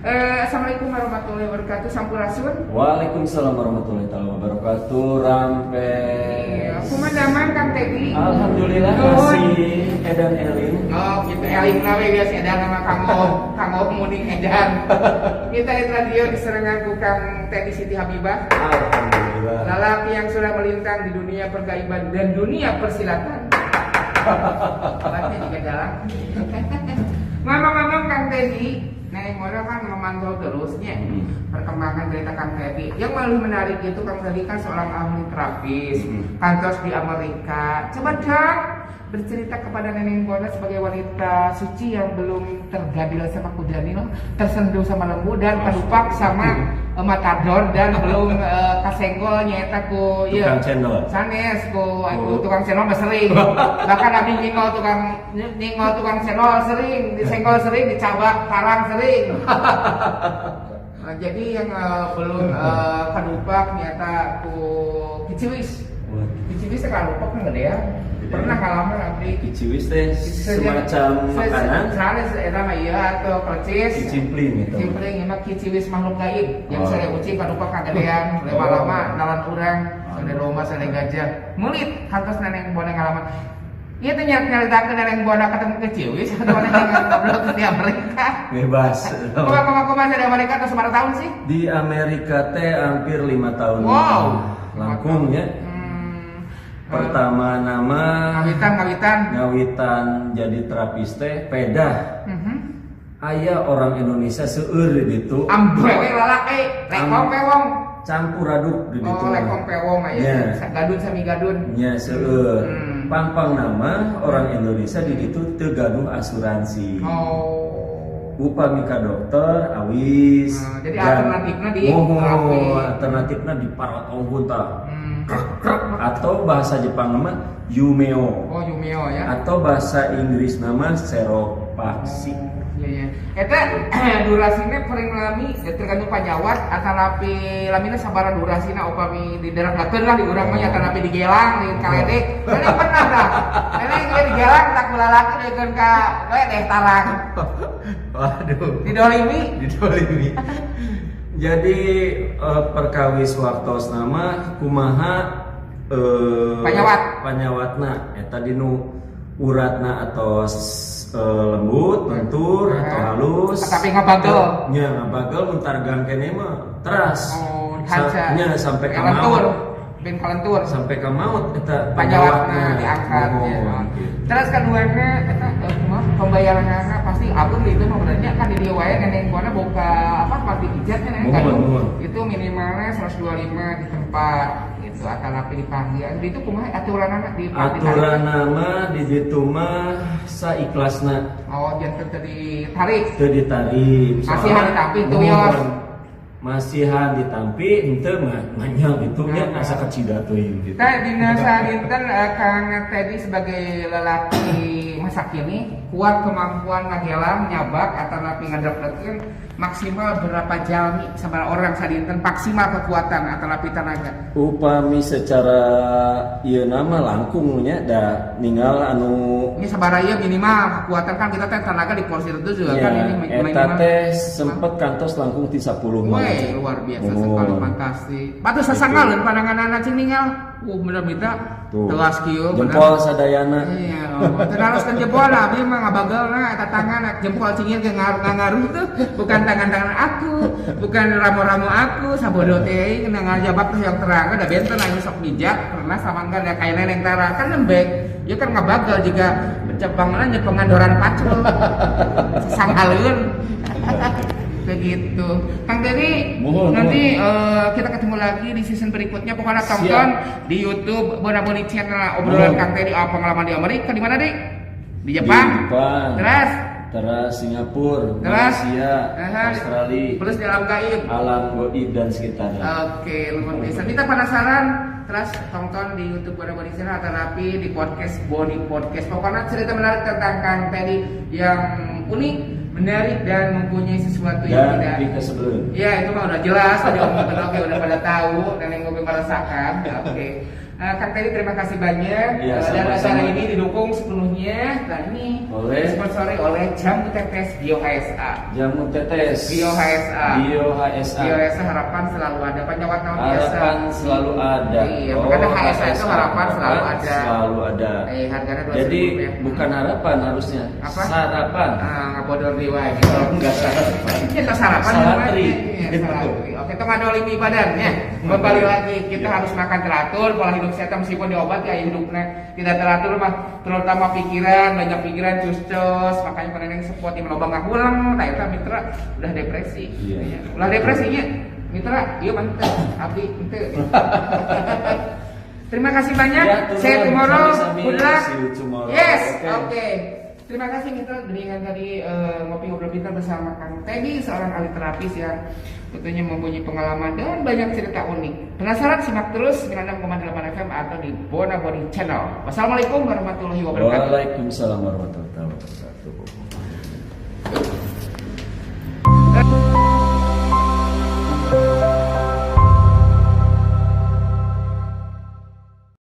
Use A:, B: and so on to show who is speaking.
A: Assalamualaikum warahmatullahi wabarakatuh. Sampurasun.
B: Waalaikumsalam warahmatullahi wabarakatuh. Rampes.
A: Iya, kumaha damang, Kang Teddy?
B: Alhamdulillah,
A: Nuhun.
B: Masih edan eling.
A: Oh, gitu, eling nawe biasa edan nama kanggo kanggo muning edan. Kita di radio diserengan ku Kang Teddy Siti Habibah.
B: Alhamdulillah.
A: Lelaki yang sudah melintang di dunia pergaiban dan dunia persilatan. Obatnya juga jalan. Ngomong-ngomong Kang Teddy, Neneng Bona kan memantau terusnya perkembangan cerita Kang Teddy. Yang paling menarik itu Kang Teddy kan seorang ahli terapis, kantos di Amerika. Coba dong bercerita kepada Neneng Bona sebagai wanita suci yang belum tergadil sama kudanil, tersenduh sama lembu dan kadupak sama matador dan belum kasenggol nyaeta ku ieu.
B: Tukang cendol.
A: Sanes ku aku
B: Oh.
A: tukang cendol mah sering. Bahkan abdi ningol tukang cendol sering, disenggol sering, dicabak karang sering. Nah, jadi yang belum kadupak nyaeta ku kiciwis.
B: Waduh.
A: Kiciwis teh kadupak kan gede ya. Pernah ngalaman abdi.
B: Kiciwis teh semacam makanan.
A: Sanes, eta mah ieu atau percis.
B: Kicimpling itu.
A: Kicimpling ieu mah kiciwis makhluk gaib yang saya ucing kadupak kagedean, lama-lama nalan urang, sade domba, sade gajah. Meuli kantos Neneng Bona ngalaman. Ieu teh nyaritakeun Neneng Bona ketemu kiciwis atau neneng ngobrol di Amerika.
B: Bebas.
A: Kumaha kumaha kumaha di Amerika atau sabaraha tahun sih?
B: Di Amerika teh hampir 5 tahun. Langkung ya. Pertama nama
A: Ngawitan ngawitan.
B: Ngawitan jadi terapis teh pedah. Aya orang Indonesia seueur di ditu.
A: Ambre we lalaki, lekong pewong.
B: Campur aduk di ditu.
A: Oh, lekong pewong aya. Gadun sami gadun.
B: Nya seueur. Pangpang nama orang Indonesia di ditu teu gaduh asuransi. Upami ka dokter awis.
A: Jadi alternatifna di
B: Muhun,
A: terapi.
B: Alternatifna di parotong tah. Krek, krek. Atau bahasa Jepang nama Yumeo.
A: Oh, Yumeo ya.
B: Atau bahasa Inggris nama seropaksi.
A: Iya. Eta durasina paling lami ya, tergantung panyawat atanapi lamina sabaraha durasina upami diderak-dekeun lah di urang mah ya, atanapi digelang di kaledek. Nenek pernah tah. Nenek ge digelang tak kulalaki deukeun ka ledeh tarang.
B: Waduh.
A: Didolimi.
B: Didolimi. Jadi perkawis waktos nama kumaha
A: Panyawat.
B: Panyawatna eta dinu uratna atau lembut, lentur atau halus.
A: Tapi ngabagel.
B: Nya ngabagel mun targang keneh mah teras.
A: Oh, hanca.
B: Nya sampai ka
A: Kalentur.
B: maut.
A: Ben kalentur.
B: Sampai ka maut eta
A: Panyawatna diangkat
B: Muhun,
A: ya.
B: gitu.
A: Terus keduanya eta kumaha pembayaranna, pasti agung di itu mah benernya kan di dieu wae Neneng Bona buka apa pasti pijatnya neneng
B: Muhun,
A: kan
B: muhun.
A: itu minimalnya 125 di tempat itu akan rapi dipanggil itu kumaha aturanna di
B: Aturan nama di ditu mah saikhlasna.
A: Oh, jangan teu ditarik.
B: Teu ditarik.
A: Masihan ditampi teu
B: Muhun.
A: wios.
B: Masihan ditampi henteu mah manya gitu nya, asa kacida teuing gitu.
A: Nah, dina sadinten Kang Teddy sebagai lelaki masa kini kuat kemampuan ngagelang, nyabak atau napi ngadep maksimal berapa jalmi, sabaraha orang sadinten maksimal kekuatan atau napi tenaga?
B: Upami secara ieu nama langkung nya da ningal anu.
A: Ini sabaraha ieu minimal kekuatan, kan kita teh tenaga di porsi itu juga kan
B: Ya,
A: ini
B: eta
A: minimal.
B: Teh sempet kantos langkung ti 10 mah.
A: Weh, luar biasa
B: Muhun.
A: sekali, fantastis. Patut sasangaleun pandangan anak cing ningal. Bener minta
B: Tuh.
A: telas kieu bener.
B: Jempol sadayana.
A: Iya, oh. Teu naroskeun jempol lah, abdi mah ngabagelna eta tangan jempol cingir ge ngaruh tuh, bukan tangan-tangan aku, bukan ramo-ramo aku, sabodo teh kena ngajabak teh yang terang da benten anu sok bijak pernah sama enggak da kayak Neneng Tara kan lembek. Ya kan ngabagel juga cepangna nyepengan pacul. Sasangaleun. Begitu. Kang Teddy,
B: Mohon,
A: nanti
B: mohon.
A: Kita ketemu lagi di season berikutnya. Pokoknya tonton di YouTube Bona Boni Channel obrolan
B: Mohon.
A: Kang Teddy, apa pengalaman di Amerika, di mana, Dik? Di Jepang.
B: Di Jepang.
A: Terus,
B: Terus Singapura,
A: Terus?
B: Malaysia,
A: Aha.
B: Australia,
A: Terus di alam gaib.
B: Alam goib dan sekitarnya.
A: Oke, luar biasa. Kita penasaran, terus tonton di YouTube Bona Boni Channel atau napi di podcast Boni Podcast. Pokoknya cerita menarik tentang Kang Teddy yang unik, menarik dan mempunyai sesuatu yang
B: Dan
A: tidak
B: di sebelum.
A: Ya, itu mah udah jelas tadi omongin, oke udah pada tahu dan yang gue merasakan. Oke. Kang Teddy, terima kasih banyak.
B: Iya,
A: Dan acara
B: sama-sama.
A: ini didukung sepenuhnya. Nah, ini
B: Oleh?
A: disponsori oleh Jamu Tetes Bio HSA.
B: Jamu tetes.
A: Bio HSA.
B: Bio HSA.
A: Bio HSA, harapan selalu ada. Penyawat naon biasa.
B: Harapan selalu ada.
A: Iya, makanya HSA itu harapan selalu ada.
B: Selalu ada.
A: Harganya 2.000
B: Jadi
A: ya.
B: bukan harapan harusnya.
A: Apa?
B: Sarapan.
A: Ah, ngabodor deui wae gitu.
B: Enggak sarapan.
A: Kita sarapan
B: Salatri.
A: Iya, salatri. Oke, itu ngadolimi badan ya. Kembali lagi, kita harus makan teratur, pola hidup sehat meskipun diobat ya hidupnya tidak teratur mah, terutama pikiran, banyak pikiran cus-cus, makanya kemarin yang spot di lobang ngahulang, nah itu mitra udah depresi.
B: Iya.
A: Ya. Ulah depresinya, mitra, iya mantep, abdi ente. Terima kasih banyak.
B: Ya, turun.
A: See you tomorrow.
B: Sami-sami.
A: Good luck.
B: See you tomorrow.
A: Yes,
B: Oke.
A: oke. Terima kasih mitra dengan tadi ngopi ngobrol pintar bersama Kang Teddy, seorang ahli terapis yang tentunya mempunyai pengalaman dan banyak cerita unik. Penasaran? Simak terus 96,8 FM atau di Bona Body Channel. Wassalamualaikum warahmatullahi wabarakatuh.
B: Waalaikumsalam warahmatullahi wabarakatuh.